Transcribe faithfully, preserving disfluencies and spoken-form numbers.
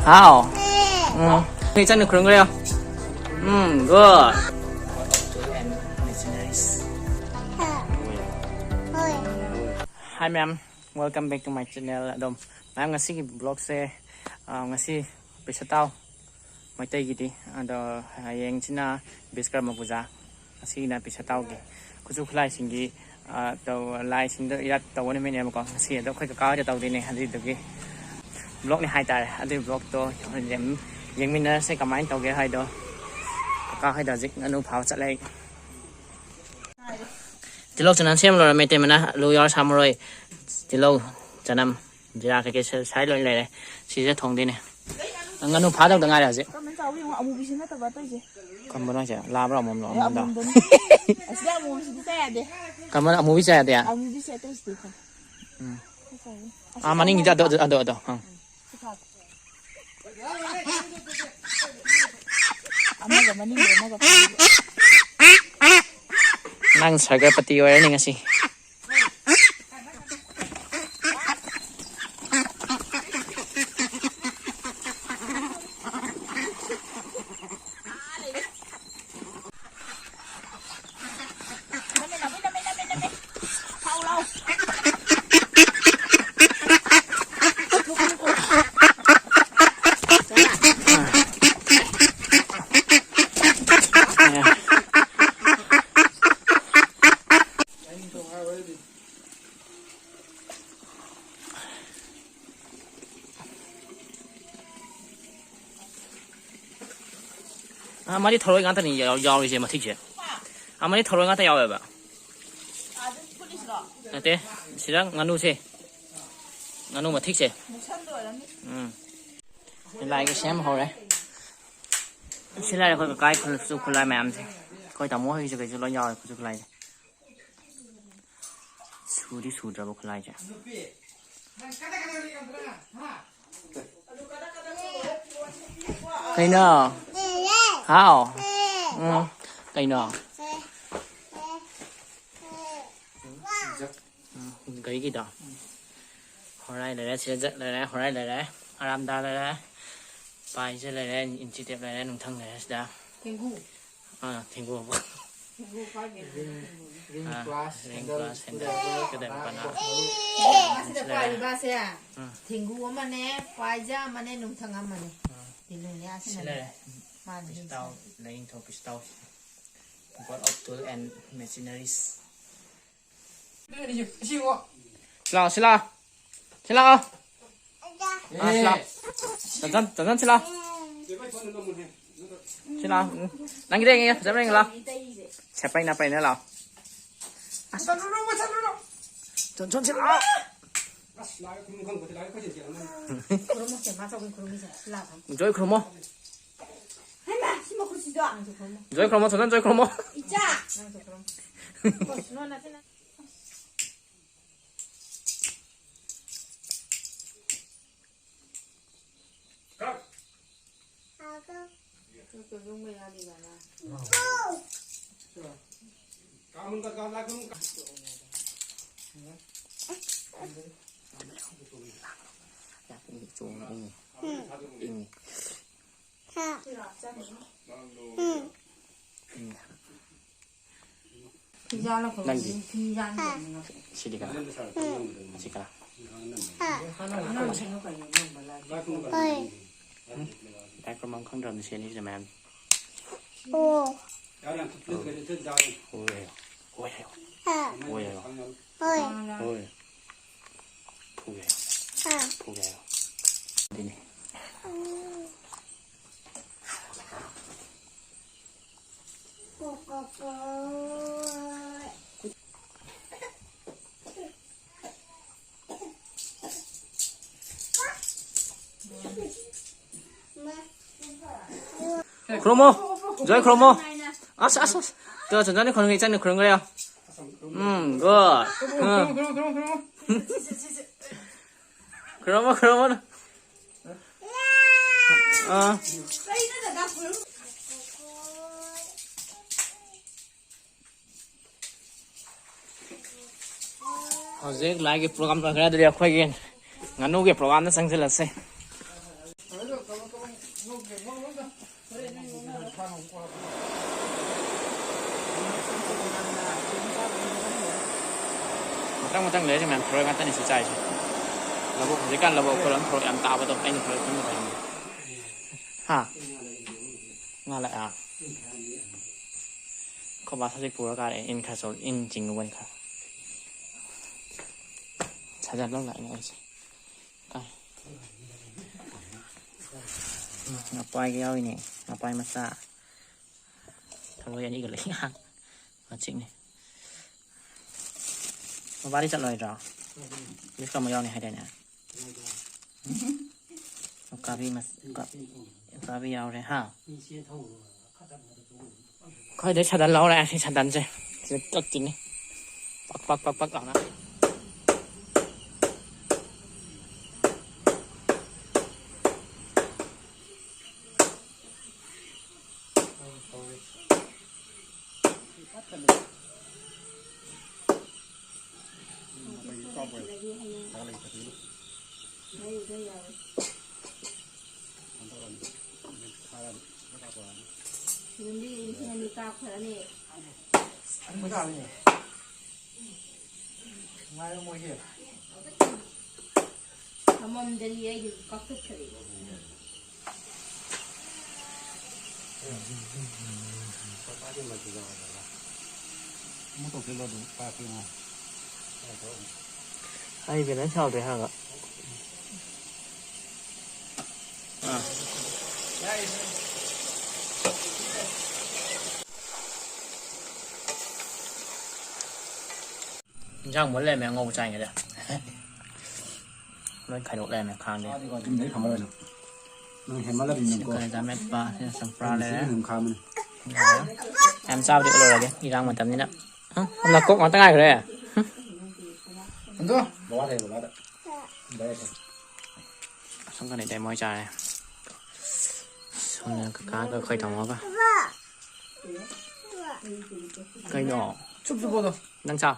ꯍꯥꯎ꯫ ꯎꯝ꯫ ꯅꯣꯏ ꯏꯆꯟ ꯈꯨꯔꯨꯝꯈ꯭ꯔꯦ꯫ ꯎꯝ, good꯫ Hi ma'am, welcome back to my channel꯫ ꯑꯗꯨꯝ, ma'am, ꯉꯁꯤꯒꯤ vlogꯁꯦ, ꯑ, ꯉꯁꯤ ꯄꯩꯁꯥ ꯇꯥꯎ ꯃꯩꯇꯩꯒꯤꯗꯤ꯫ ꯑꯗꯣ ꯍꯌꯦꯡꯁꯤꯅ ꯕꯤꯁꯀꯔꯃ ꯄꯨꯖꯥ꯫ ꯑꯁꯤꯅ ꯄꯤꯁ ꯇꯥꯎꯒꯤ ꯈꯨꯠꯁꯨ ꯈꯨꯠꯂꯥꯏꯁꯤꯡꯒꯤ, ꯑ, ꯇꯧ-, ꯂꯥꯏꯁꯤꯡꯗꯣ ꯏꯔꯥꯠ ꯇꯧꯕ ꯅꯨꯃꯤꯠꯅꯦꯕꯀꯣ꯫ ꯉꯁꯤ ꯑꯗꯣ ꯑꯩꯈꯣꯏ ꯀꯀꯥ ꯍꯣꯏꯗ ꯇꯧꯗꯣꯏꯅꯦ꯫ ꯑꯗꯨꯏꯗꯨꯒꯤ vlogꯅꯤ ꯍꯥꯏꯇꯥꯔꯦ꯫ ꯑꯗꯨꯏ vlogꯇꯣ ꯌꯦꯡ-, ꯌꯦꯡꯃꯤꯟꯅꯔꯁꯦ ꯀꯃꯥꯏꯅ ꯇꯧꯒꯦ ꯍꯥꯏꯗꯣ꯫ ꯀꯀꯥ ꯍꯣꯏꯗ ꯍꯧꯖꯤꯛ ꯉꯥꯅꯨ ꯐꯥꯕ ꯆꯠꯂꯦ ꯑꯩ꯫ ꯇꯤꯜꯍꯧ ꯆꯅꯝ ꯁꯦꯝ ꯂꯣꯏꯔꯝꯃꯦ ꯏꯇꯩꯃꯅ꯫ ꯑꯂꯨ ꯌꯥꯎꯔ ꯁꯥꯃꯔꯣꯏ, ꯇꯤꯜꯍꯧ, ꯆꯅꯝ, ꯖꯤꯔꯥ ꯀꯩꯀꯩ ꯁ-, ꯁꯥꯏ ꯂꯣꯏ ꯂꯩꯔꯦ꯫ ꯁꯤꯁꯦ ꯊꯣꯡꯗꯣꯏꯅꯦ꯫ ꯉꯥꯅꯨ ꯐꯥꯗꯧꯗ ꯉꯥꯏꯔꯦ ꯍꯧꯖꯤꯛ꯫ ꯀꯃꯥꯏꯅ ꯆꯥꯎꯕ ꯌꯦꯡꯉꯣ, ꯑꯃꯨꯕꯤꯁꯤ ꯅꯠꯇꯕ ꯑꯇꯩꯁꯦ꯫ ꯀꯔꯝꯕꯅꯣ ꯍꯥꯏꯁꯦ? ꯂꯥꯕ꯭ꯔꯣ ꯑꯃꯣꯝꯂꯣ? ꯑꯦ, ꯑꯃꯣꯝꯗꯣ? ꯑꯃꯣꯝꯗꯅꯤ꯫ ꯑꯁꯤꯗ ꯑꯃꯣꯝꯁꯤꯗꯤ ꯆꯥ ꯌꯥꯗꯦ꯫ ꯀꯔꯝꯕꯅ ꯑꯃꯨꯕꯤ ꯆꯥ ꯌꯥꯗꯦ? ꯑꯃꯨꯕꯤꯁꯦ ꯑꯇꯩꯁꯤꯗꯤ ꯐꯩ꯫ ꯎꯝ꯫ ꯑꯥ, ꯃꯅꯤꯡꯒꯤꯗ ꯑꯗꯣ, ꯑꯗꯣ, ꯑꯗꯣ, ꯑꯪ꯫ ꯁꯤ ꯐꯥꯎ꯫ ꯑꯃꯒ ꯃꯅꯤꯡꯒꯤ ꯑꯃꯒ ꯐꯥꯎ꯫ ꯅꯪ ꯁꯔꯒꯔꯄꯇꯤ ꯑꯣꯏꯔꯅꯤ ꯉꯁꯤ꯫ ꯑꯥ, ꯃꯥꯗꯤ ꯊꯔꯣꯏ ꯉꯥꯛꯇꯅꯤ ꯌꯥꯎ-, ꯌꯥꯎꯔꯤꯁꯦ ꯃꯊꯤꯁꯦ꯫ ꯑꯥ, ꯃꯥꯗꯤ ꯊꯔꯣꯏ ꯉꯥꯛꯇ ꯌꯥꯎꯋꯦꯕ꯫ ꯅꯠꯇꯦ, ꯁꯤꯗ ꯉꯥꯅꯨꯁꯦ꯫ ꯉꯥꯅꯨ ꯃꯊꯤꯁꯦ꯫ ꯎꯝ꯫ ꯂꯥꯏꯒ ꯁꯦꯝ ꯍꯧꯔꯦ꯫ ꯁꯤ ꯂꯩꯔꯦ ꯑꯩꯈꯣꯏ ꯀꯀꯥꯒꯤ ꯈꯨꯠꯁꯨ ꯈꯨꯠꯂꯥꯏ ꯃꯌꯥꯝꯁꯦ꯫ ꯑꯩꯈꯣꯏ ꯇꯥꯃꯣ ꯍꯣꯏꯒꯤꯁꯨ ꯀꯩꯁꯨ ꯂꯣꯏ ꯌꯥꯎꯔꯦ ꯈꯨꯠꯁꯨ ꯈꯨꯠꯂꯥꯏꯁꯦ꯫ ꯁꯨꯗꯤ ꯁꯨꯗ꯭ꯔꯕ ꯈꯨꯠꯂꯥꯏꯁꯦ꯫ ꯀꯩꯅꯣ? ꯍꯥꯎ꯫ ꯎꯝ꯫ ꯀꯩꯅꯣ? ꯎꯝ, ꯒꯥꯔꯤꯒꯤꯗꯣ꯫ ꯍꯣꯔꯥꯏ ꯂꯩꯔꯦ, ꯁꯤꯗ ꯖꯛ ꯂꯩꯔꯦ, ꯍꯣꯔꯥꯏ ꯂꯩꯔꯦ, ꯑꯔꯥꯝꯗꯥ ꯂꯩꯔꯦ꯫ ꯄꯥꯏꯁꯦ ꯂꯩꯔꯦ, ꯏꯟꯆꯤ ꯇꯦꯞ ꯂꯩꯔꯦ, ꯅꯨꯡꯊꯪ ꯂꯩꯔꯦ ꯁꯤꯗ꯫ ꯊꯦꯡꯒꯨ꯫ ꯑꯥ, ꯊꯦꯡꯒꯨ꯫ ꯊꯦꯡꯒꯨ ꯄꯥꯏꯒꯦ꯫ ring ꯑꯥ, glass ring handle glass handle screwdriver screwdriver ꯀꯅꯥ ꯀꯅꯥ꯫ ꯀꯣꯠ ꯃꯔꯨ꯫ ꯑꯁꯤꯗ ꯄꯥꯏꯔꯤꯕꯁꯦ ꯎꯝ꯫ ꯊꯦꯡꯒꯨ ꯑꯃꯅꯦ, ꯄꯥꯏꯖ ꯑꯃꯅꯦ, ꯅꯨꯡꯊꯪ ꯑꯃꯅꯦ꯫ ꯇꯤꯂꯨꯅꯦ ꯁꯤ ꯑꯁꯤꯅꯅꯦ꯫ ꯂꯩꯔꯦ꯫ ꯃꯥꯅꯦ꯫ ꯄꯤꯁꯇꯥꯎ, ꯂꯥꯏꯌꯦꯡꯊꯧ ꯄꯤꯁꯇꯥꯎ꯫ God of tool and machineries꯫ ꯁꯤ ꯂꯥꯛꯑꯣ, ꯁꯤ ꯂꯥꯛꯑꯣ꯫ ꯁꯤ ꯂꯥꯛꯑꯣ꯫ ꯑꯥ, ꯁꯤ ꯂꯥꯛꯑꯣ꯫ ꯆꯟꯆꯟ, ꯆꯟꯆꯟ, ꯁꯤ ꯂꯥꯛꯑꯣ꯫ ꯁꯤ ꯂꯥꯛꯑꯣ꯫ ꯎꯝ꯫ ꯅꯪꯒꯤꯗ ꯌꯦꯡꯉꯦ, ꯐꯖꯕ꯭ꯔꯥ ꯌꯦꯡꯉꯦ ꯂꯥꯛꯑꯣ꯫ ꯁꯦ, ꯄꯩꯅ, ꯄꯩꯅ ꯂꯥꯛꯑꯣ꯫ ꯆꯟꯆꯟ, ꯁꯤ ꯂꯥꯛꯑꯣ꯫ ꯑꯁ, ꯂꯥꯏ ꯈꯨꯔꯨꯝ ꯈꯪꯕꯗꯤ ꯂꯥꯏ ꯈꯣꯏꯔꯝꯁꯦ ꯑꯃꯅꯤ꯫ ꯈꯨꯔꯨꯝꯃꯣꯁꯦ, ꯃꯥ ꯆꯧꯀꯤ ꯈꯨꯔꯨꯝꯃꯤꯁꯦ꯫ ꯁꯤ ꯂꯥꯛꯑꯣ꯫ ꯖꯣꯏ ꯈꯨꯔꯨꯝꯃꯣ꯫ ꯍꯩꯃꯥ, ꯁꯤ ꯃꯈꯨꯠꯁꯤꯗꯣ꯫ ꯖꯣꯏ ꯈꯨꯔꯨꯝꯃꯣ, ꯆꯟꯆꯟ ꯖꯣꯏ ꯈꯨꯔꯨꯝꯃꯣ꯫ ꯏꯆꯥ꯫ ꯅꯪꯁꯨ ꯈꯨꯔꯨꯝ꯫ ꯂꯨꯝꯕ ꯌꯥꯗꯦꯗꯅ꯫ ꯀꯥꯃꯟ ꯀ ꯀꯥ ꯂꯥꯏ ꯈꯨꯔꯨꯝ ꯀ ꯏꯪꯉꯤ, ꯆꯣꯡꯉꯤ, ꯏꯪꯉꯤ꯫ ꯏꯪꯉꯤ꯫ ꯐꯤ ꯌꯥꯜꯂꯛꯄ ꯅꯪꯗꯤ? ꯐꯤ ꯌꯥꯟꯕꯅꯤꯅ꯫ ꯁꯤꯗꯤ ꯀꯅꯥ? ꯁꯤ ꯀꯅꯥ? ꯑꯅꯧꯕꯁꯤꯅ ꯀꯩꯅꯣ ꯅꯪꯕ ꯂꯥꯏ꯫ ꯂꯥꯏ ꯈꯨꯔꯨꯝꯐꯝ ꯈꯪꯗ꯭ꯔꯕꯅꯤ ꯁꯤ ꯑꯅꯤꯁꯤꯅ ꯃꯌꯥꯝ꯫ ꯌꯥꯝ ꯊꯨꯞꯂ ꯀꯩꯅꯣ ꯏꯆꯟ ꯆꯥꯔꯦ꯫ ꯍꯣꯏ ꯍꯥꯏꯌꯣ꯫ ꯍꯣꯏ ꯍꯥꯏꯌꯣ꯫ ꯍꯣꯏ ꯍꯥꯏꯌꯣ꯫ ꯈꯪꯉꯝ꯫ ꯍꯣꯏ꯫ ꯐꯨꯒꯦ ꯍꯥꯏꯌꯣ꯫ ꯐꯨꯒꯦ ꯍꯥꯏꯌꯣ꯫ ꯑꯗꯨꯅꯤ꯫ ꯈꯨꯔꯨꯝꯃꯣ꯫ ꯖꯣꯏ ꯈꯨꯔꯨꯝꯃꯣ꯫ ꯑꯁ, ꯑꯁ, ꯑꯁ꯫ ꯇꯣ, ꯆꯟꯆꯟꯅ ꯈꯨꯔꯨꯝꯒꯦ, ꯏꯆꯟꯅ ꯈꯨꯔꯨꯝꯈ꯭ꯔꯦ꯫ ꯎꯝ, good. ꯎꯝ꯫ ꯈꯨꯔꯨꯝꯃꯣ, ꯈꯨꯔꯨꯝꯃꯣ꯫ ꯑꯥ꯫ ꯍꯧꯖꯤꯛ ꯂꯥꯏꯒꯤ program ꯂꯣꯏꯈ꯭ꯔꯦ꯫ ꯑꯗꯨꯗꯤ ꯑꯩꯈꯣꯏꯒꯤ ꯉꯥꯅꯨꯒꯤ programꯗ ꯆꯪꯁꯤꯜꯂꯁꯦ꯫ ꯃꯊꯪ ꯃꯊꯪ ꯂꯩꯔꯁꯦ ꯃꯌꯥꯝ, ꯊꯔꯣꯏ ꯉꯥꯛꯇꯅꯤ ꯁꯤ ꯆꯥꯏꯁꯦ꯫ ꯂꯧꯕꯨꯛ ꯍꯧꯖꯤꯛꯀꯥꯟ ꯂꯧꯕꯨꯛ ꯑꯩꯈꯣꯏꯔꯣꯝ ꯊꯔꯣꯏ ꯌꯥꯝ ꯇꯥꯕꯗꯣ ꯑꯩꯅ ꯊꯔꯣꯏ ꯈꯨꯟꯕ ꯐꯪꯉꯤ꯫ ꯍꯥ? ꯉꯥ ꯂꯥꯛꯑꯦ꯫ ꯑꯩꯈꯣꯏ ꯕꯥ ꯁꯖꯤꯛ ꯄꯨꯔ ꯀꯥꯔꯦ꯫ ꯏꯟ ꯈꯔ ꯆꯣꯠ-, ꯏꯟ ꯆꯤꯡꯉꯨꯕꯅꯤ ꯈꯔ꯫ ꯁꯥꯖꯜ ꯂꯧ ꯂꯥꯛꯏꯅꯦ ꯑꯩꯁꯦ꯫ ꯀꯥꯏ꯫ ꯉꯥꯄꯥꯏꯒ ꯌꯥꯎꯏꯅꯦ꯫ ꯉꯥꯄꯥꯏ ꯃꯆꯥ꯫ ꯊꯔꯣꯏ ꯑꯅꯤꯒ ꯂꯩ꯫ ꯃꯆꯤꯛꯅꯦ꯫ ꯃꯕꯥꯗꯤ ꯆꯠꯂꯣꯏꯗ꯭ꯔꯣ? ꯂꯤꯐ ꯑꯃ ꯌꯥꯎꯅꯤ ꯍꯥꯏꯗꯥꯏꯅꯦ? ꯎꯀꯥꯕꯤ ꯃꯁ-, ꯎꯀꯥ-, ꯎꯀꯥꯕꯤ ꯌꯥꯎꯔꯦ, ꯍꯥ? ꯑꯩꯈꯣꯏꯗꯩ ꯁꯗꯟ ꯂꯧꯔꯦ, ꯁꯤ ꯁꯗꯟꯁꯦ꯫ ꯁꯤꯗ ꯀꯛꯇꯣꯏꯅꯤ꯫ ꯄꯛ, ꯄꯛ, ꯄꯛ, ꯄꯛ ꯂꯥꯎꯅ꯫ ꯌꯨꯝꯕꯤ ꯂꯤꯁꯤꯡ ꯑꯅꯤ ꯀꯥꯞꯈ꯭ꯔꯅꯤ꯫ ꯉꯥꯏꯔꯝꯃꯣꯏꯒꯦ꯫ ꯊꯝꯃꯝꯗ꯭ꯔꯤ ꯑꯩꯗꯤ ꯀꯛꯊꯠꯈ꯭ꯔꯦ꯫ ꯑꯃꯨꯛ ꯇꯧꯁꯤꯜꯂꯣ ꯑꯗꯨꯝ ꯄꯥꯏꯔꯛꯀꯦ ꯉꯣ꯫ ꯑꯩ balance ꯌꯥꯎꯗ꯭ꯔꯦ ꯍꯥꯏꯔꯒ꯫ ꯑꯥ꯫ ꯏꯟꯖꯥꯡ ꯃꯨꯟ ꯂꯩꯔꯝꯃꯦ ꯑꯉꯧꯕ ꯆꯥꯏꯉꯩꯗ꯫ ꯂꯣꯏ ꯈꯥꯏꯗꯣꯛ ꯂꯩꯔꯝꯃꯦ ꯈꯥꯡꯗꯩ꯫ ꯌꯨꯝꯗꯩ ꯐꯪꯉꯔꯣꯏ ꯅꯪ꯫ ꯅꯪ ꯁꯤ ꯍꯦꯟꯃꯜꯂꯕꯅꯤꯅꯀꯣ꯫ ꯀꯂꯦꯖꯥ ꯃꯦꯠꯄ, ꯁꯤꯅ ꯆꯝꯄ꯭ꯔꯥ ꯂꯩꯔꯦ꯫ ꯁꯤꯅ ꯑꯗꯨꯝ ꯈꯥꯝꯃꯅꯤ꯫ ꯌꯥꯝ ꯆꯥꯕꯗꯤ ꯎꯠꯂꯔꯣꯏꯒꯦ, ꯏꯔꯥꯡ ꯃꯇꯝꯅꯤꯅ꯫ ꯍꯨꯝ, ꯅꯥꯀꯣꯛ ꯉꯥꯛꯇ ꯉꯥꯏꯈ꯭ꯔꯦ꯫ ꯑꯗꯣ꯫ ꯕꯕꯥ ꯂꯩ, ꯕꯕꯥꯗ꯫ ꯕꯕꯥ ꯂꯩ꯫ ꯑꯁꯣꯝ ꯀꯅꯦ ꯏꯇꯩ ꯃꯣꯏ ꯆꯥꯔꯦ꯫ ꯁꯣꯝꯗꯅ ꯀꯀꯥꯒ ꯑꯩꯈꯣꯏ ꯇꯥꯃꯣꯒ꯫ ꯀꯩꯅꯣ? ꯆꯨꯞ ꯆꯨꯞꯄꯣꯗꯣ꯫ ꯅꯪ ꯆꯥꯎ꯫